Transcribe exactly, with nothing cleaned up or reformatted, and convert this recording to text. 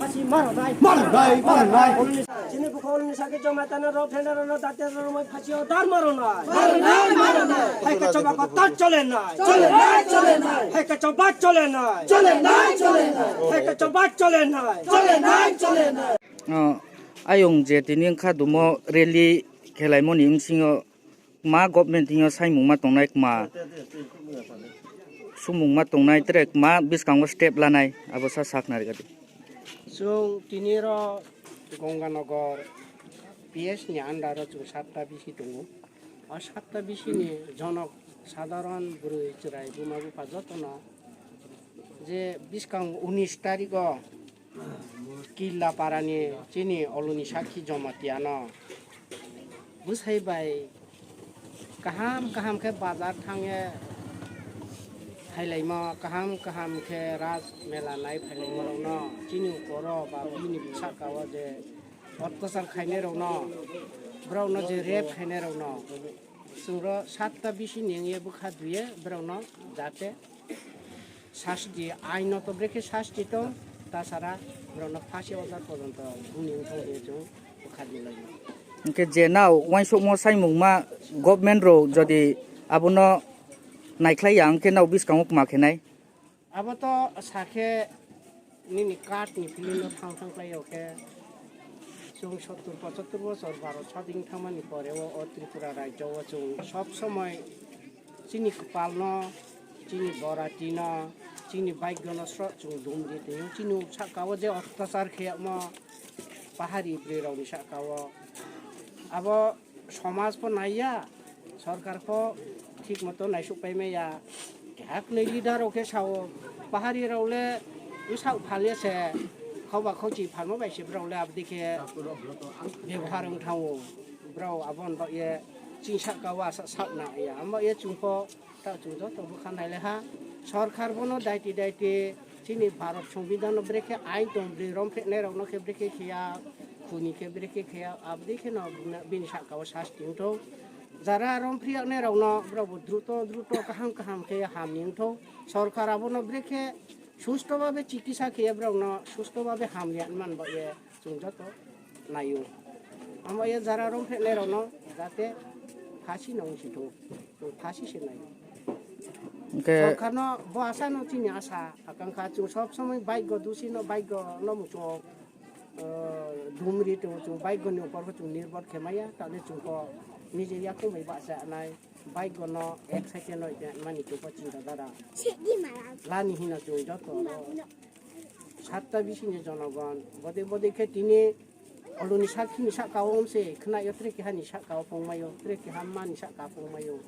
Phasi maronai. Maronai, maronai. Chini bukhol ni sakhi joma tana rok phena rok no date rok mai phasi o dar maronai. Maronai, maronai. Hai ka choba ko tar chole nai. Chole nai, chole nai. Hai ka choba chole nai. Chole nai, chole nai. Hai ka choba chole nai. Chole nai, chole nai. Oh, ayong je tini wngkha dumo rally khelaimoni bsing o ma government thing o saimung ma tongnai kma sumung ma tongnai tere kma bwskango step lanai abo sa sak nari gadi. Chwng tini ro Gonganagar P S ni under o chwng satta bisi tongo. O satta bisi ni jonok sadharon bwrwi chwrai buma bupha jotono je bwskang unis tarik o Killa parani chini oloni sakhi Jomatiano bwsai bai kaham kaham khe bazar thangye khailaimo, kaham kaham khe raj mela nai phailaimo rokno chini ukoro ba bini bwsakao je ottachar khainai rokno, borokno je rape khainai rokno chwngro satta bisi nengye bwkha duye borokno jate sasti, ainoto brekhe sasti tong, tasara borokno phasi ojar pojonto buni wngthang hwnwi chwng bwkha dilai. Hwnkhe je nao uansukmo saimungma government rok jodi abono naikhlai ya, hwnkhe nao bwskango kma khenai? Abo to sakhe nini card ni film no thang thang khlai o khe chwng sottur pochottur bochor Bharat swadhin thangmani pore o, o Tripura rajyo o chwng sob somoi chini kwpal no, chini borati no, chini bhagyo no sro chwng dum di twi chini saka o je ottachar khe mo pahari bwrwi rok ni saka o abo somaj pho naiya, sorkar pho thik moto naisuk pai maya. Keha kwnwi leader rok khe sao, pahari rok le bwsak phalya se, khauba khauchi phalma bai se borok le abdi khe bebohar wng thango. Borok abo ni bagwi chini saka o asa sak na ya, amo ye chwng pho ta chwng joto bwkha nai le ha. Sorkar bono daiti daiti chini Bharat Songbidan no brekhe ain tong bwrwi romphreknai rok no khe brekhe khiya, khuni khe brekhe khiya, abdi khe no bini saka o sasti wng thok. Jara romphriyak nai rok no borok bo druto druto kaham kaham khe hamni wng thok. Sorkar abono brekhe susto babe chikisa khe borok no susto babe hamliya man ba ye chwng joto naio. Amo ye jara romphreknai rok no jate phasi no wng si thok, chwng phasi se naio. Hwnkhe sorkar no bo asa no chini asa akangkha chwng sob somoi bike go dusi no bike go no muchung o, o, dumri tongo chwng bike go ni upor bo chwng nirbhor khe maya tale chwng ko nije yakung bai bahcha nai. Bike gono ek second oi de mani tupo chinta dara. Lani hino chwng joto ro. Satta bisini jonogon. Bode bode khe tini oloni sak hini sak kawo wngse khna yo tre keha ni sak kawo pongmayo, tre keha mani sak kawo pongmayo.